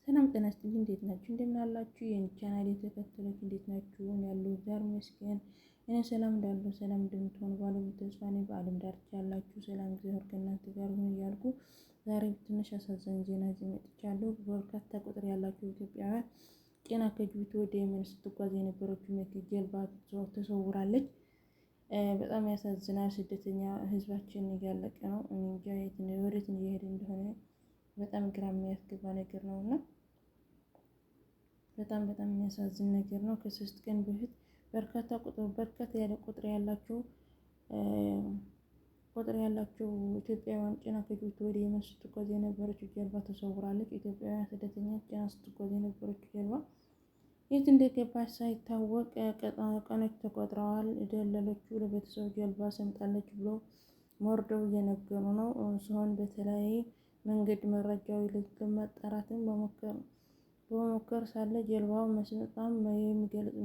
ሰላም ጤና ይስጥልኝ። እንዴት ናችሁ? እንደምን አላችሁ? የኔ ቻናል የተከተሎች እንዴት ናችሁ? ያለው እግዚአብሔር ይመስገን። እኔ ሰላም እንዳለሁ ሰላም እንደምትሆኑ ባለሙሉ ተስፋ ነኝ። በዓለም ዳርቻ ያላችሁ ሰላም እግዚአብሔር ከእናንተ ጋር ይሁን እያልኩ ዛሬ ትንሽ አሳዛኝ ዜና ይዤ መጥቻለሁ። በርካታ ቁጥር ያላቸው ኢትዮጵያውያን ጤና ከጅቡቲ ወደ የመን ስትጓዝ የነበረችው ጀልባ ተሰውራለች። በጣም ያሳዝናል። ስደተኛ ህዝባችን እያለቀ ነው። እንጃ ወዴት እየሄደ እንደሆነ በጣም ግራ የሚያስገባ ነገር ነው እና በጣም በጣም የሚያሳዝን ነገር ነው። ከ3 ቀን በፊት በርካታ ቁጥር በርካታ ያለ ቁጥር ያላቸው ኢትዮጵያውያን ጭና ከጅቡቲ ወደ የመን ስትጓዝ የነበረችው ጀልባ ተሰውራለች። ኢትዮጵያውያን ስደተኛ ጭና ስትጓዝ የነበረችው ጀልባ የት እንደገባች ሳይታወቅ ቀኖች ተቆጥረዋል። ደለሎቹ ለቤተሰብ ጀልባ ሰምጣለች ብሎ ወርደው እየነገሩ ነው ሲሆን በተለያየ መንገድ መረጃው ለማጣራትም በመሞከር ሳለ ጀልባው መስመጧን የሚገልጽ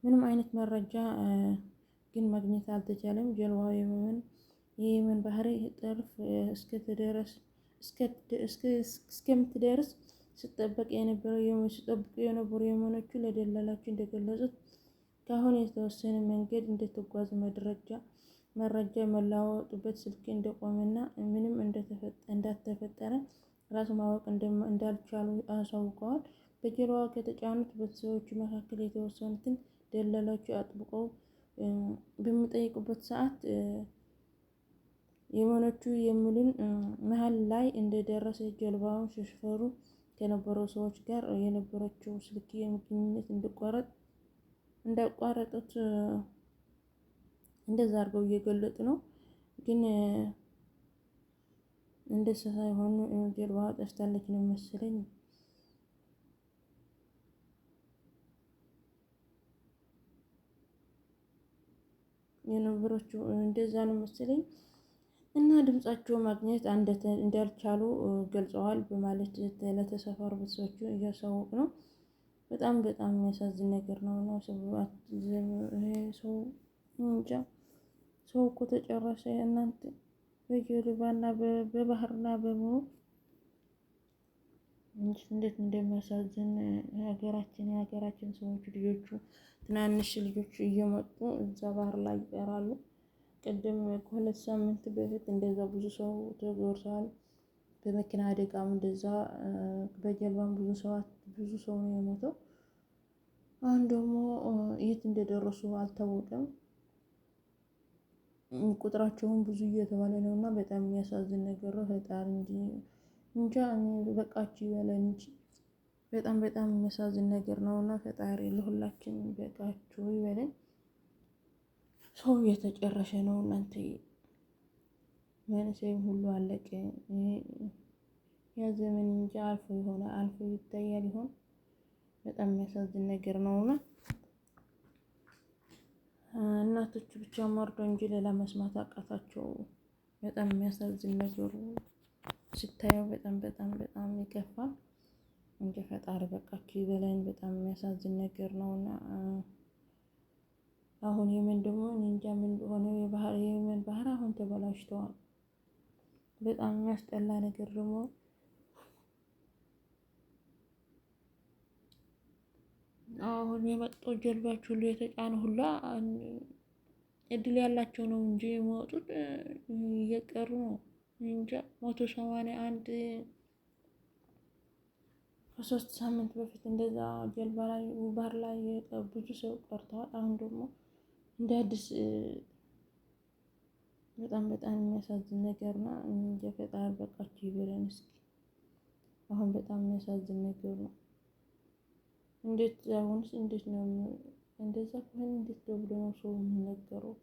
ምንም አይነት መረጃ ግን ማግኘት አልተቻለም። ጀልባው የየመን ባህር ጠርፍ እስከምትደርስ ሲጠበቅ የነበሩ የመኖቹ ለደላሎቹ እንደገለጹት ካሁን የተወሰነ መንገድ እንደተጓዙ መረጃ መለዋወጡበት ስልክ እንደቆመና ምንም እንዳልተፈጠረ ራሱ ማወቅ እንዳልቻሉ አሳውቀዋል። በጀልባዋ ከተጫኑት ቤተሰቦች መካከል የተወሰኑትን ደላሎቹ አጥብቀው በሚጠይቁበት ሰዓት የመኖቹ የሚሉን መሀል ላይ እንደደረሰ ጀልባውን ሲሾፍሩ ከነበረው ሰዎች ጋር የነበረችው ስልክ ግንኙነት እንዳቋረጡት እንደዛ አድርገው እየገለጡ ነው። ግን እንደዛ ሳይሆን ጀልባዋ ጠፍታለች ነው መሰለኝ። የነበረችው እንደዛ ነው መሰለኝ። እና ድምጻቸው ማግኘት እንዳልቻሉ ገልጸዋል በማለት ለተሳፋሪ ቤተሰቦቹ እያሳወቁ ነው። በጣም በጣም የሚያሳዝን ነገር ነው። ሰው እንጃ ሰው እኮ ተጨረሰ። እናንተ በጀልባና በባህርና በምኑ እንዴት እንደሚያሳዝን ሀገራችን የሀገራችን ሰዎች ልጆቹ ትናንሽ ልጆቹ እየመጡ እዛ ባህር ላይ ይቀራሉ። ቅድም ከ2 ሳምንት በፊት እንደዛ ብዙ ሰው ተጎድተዋል። በመኪና አደጋም እንደዛ በጀልባም ብዙ ሰው ነው የሞተው። አሁን ደግሞ የት እንደደረሱ አልታወቀም። ቁጥራቸውን ብዙ እየተባለ ነው እና በጣም የሚያሳዝን ነገር ነው። ፈጣሪ እንጂ እንጃ በቃችሁ ይበለን እንጂ በጣም በጣም የሚያሳዝን ነገር ነው እና ፈጣሪ ለሁላችን በቃችሁ ይበለን። ሰው እየተጨረሰ ነው እናንተ፣ መንእሰይም ሁሉ አለቀ። ያ ዘመን እንጂ አልፎ ይሆናል አልፎ ይታያል ይሆን? በጣም የሚያሳዝን ነገር ነውና እናቶቹ ብቻ መርዶ እንጂ ሌላ መስማት አቃታቸው። በጣም የሚያሳዝን ነገሩ ስታየው በጣም በጣም በጣም ይከፋል። እንጂ ፈጣሪ በቃችሁ ይበለን። በጣም የሚያሳዝን ነገር ነውና አሁን የመን ደግሞ እንጃ ምን እንደሆነ የየመን ባህር አሁን ተበላሽተዋል። በጣም የሚያስጠላ ነገር ደግሞ አሁን የመጣው ጀልባዎች ሁሉ የተጫኑ ሁላ እድል ያላቸው ነው እንጂ የሚወጡት እየቀሩ ነው። እንጃ 181 ከ3 ሳምንት በፊት እንደዛ ጀልባ ላይ ባህር ላይ ብዙ ሰው ቀርተዋል። አሁን ደግሞ እንደ አዲስ በጣም በጣም የሚያሳዝን ነገር ነው። እንጃ ፈጣሪ በቃችሁ ይበለን እስኪ። አሁን በጣም የሚያሳዝን ነገር ነው። እንዴት አሁንስ እንዴት ነው እንደዛ ከሆነ እንዴት ደብሎ ነው ሰው የሚነገረው?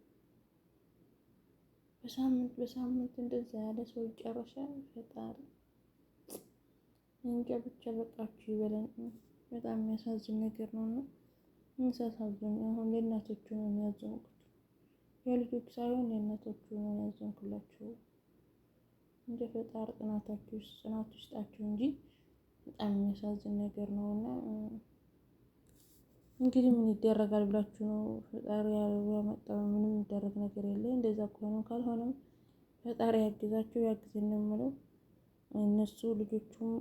በሳምንት በሳምንት እንደዛ ያለ ሰው ይጨርሳል። ፈጣሪ እንጃ ብቻ በቃችሁ ይበለን። በጣም የሚያሳዝን ነገር ነው እና የሚያሳዝን አሁን ለእናቶቹ ነው የሚያዘንኩት፣ የልጆች ሳይሆን የእናቶቹ ነው የሚያዘንኩላቸው። እንደ ፈጣሪ ጽናት ይስጣችሁ እንጂ በጣም የሚያሳዝን ነገር ነው እና እንግዲህ ምን ይደረጋል ብላችሁ ነው ፈጣሪ ያመጣው። ምንም የሚደረግ ነገር የለ። እንደዛ ከሆነም ካልሆነም ፈጣሪ ያግዛችሁ ያግዘን ነው የምለው። እና እነሱ ልጆቹም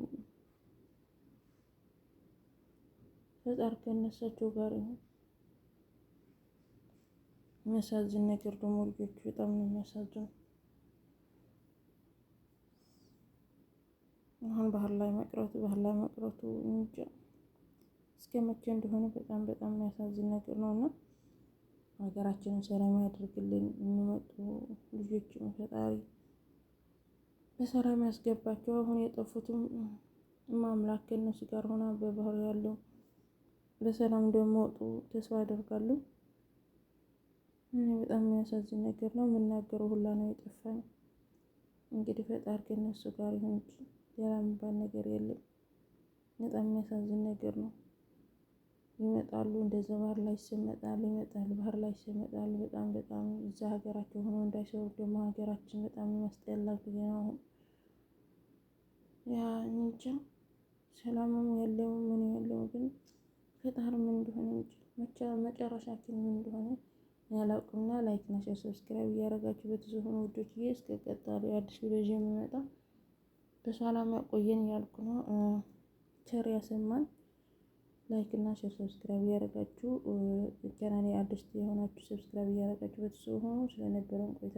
ፈጣሪ ከእነሳቸው ጋር ይሁን። የሚያሳዝን ነገር ደግሞ ልጆቹ በጣም ነው የሚያሳዝኑ። አሁን ባህር ላይ መቅረቱ ባህር ላይ መቅረቱ እንጃ እስከ መቼ እንደሆነ በጣም በጣም የሚያሳዝን ነገር ነው። እና ሀገራችንን ሰላም ያድርግልን። የሚመጡ ልጆችም ፈጣሪ በሰላም ያስገባቸው። አሁን የጠፉትም አምላክ ከእነሱ ጋር ሆና በባህር ያለው በሰላም እንደሚወጡ ተስፋ አደርጋለሁ። እኔ በጣም የሚያሳዝን ነገር ነው። የምናገረው ሁላ ነው የጠፋኝ። እንግዲህ ፈጣሪ ከእነሱ ጋር ይሁን እንጂ ሌላ የሚባል ነገር የለም። በጣም የሚያሳዝን ነገር ነው። ይመጣሉ እንደዛ ባህር ላይ ይሰመጣሉ፣ ይመጣሉ ባህር ላይ ይሰመጣሉ። በጣም በጣም እዛ ሀገራቸው ሆነው እንዳይሰሩ ደግሞ ሀገራችን በጣም የሚያስጠላ ጊዜ ነው አሁን። ያ እንጃ ሰላምም የለውም ምን የለውም፣ ግን ፈጣሪ ምን እንደሆነ እንጂ መጨረሻችን ምን እንደሆነ ያላውቅምና like እና share subscribe እያደረጋችሁ ቤተሰብ ሁኑ ውዶችዬ። እስከ ቀጣዩ አዲስ ቪዲዮ ይዤ የምመጣ በሰላም ያቆየን እያልኩ ነው። ቸር ያሰማን። like እና share subscribe እያደረጋችሁ ቻናሌ አዲስ የሆናችሁ subscribe እያደረጋችሁ ቤተሰብ ሁኑ። ስለነበረን ቆይታ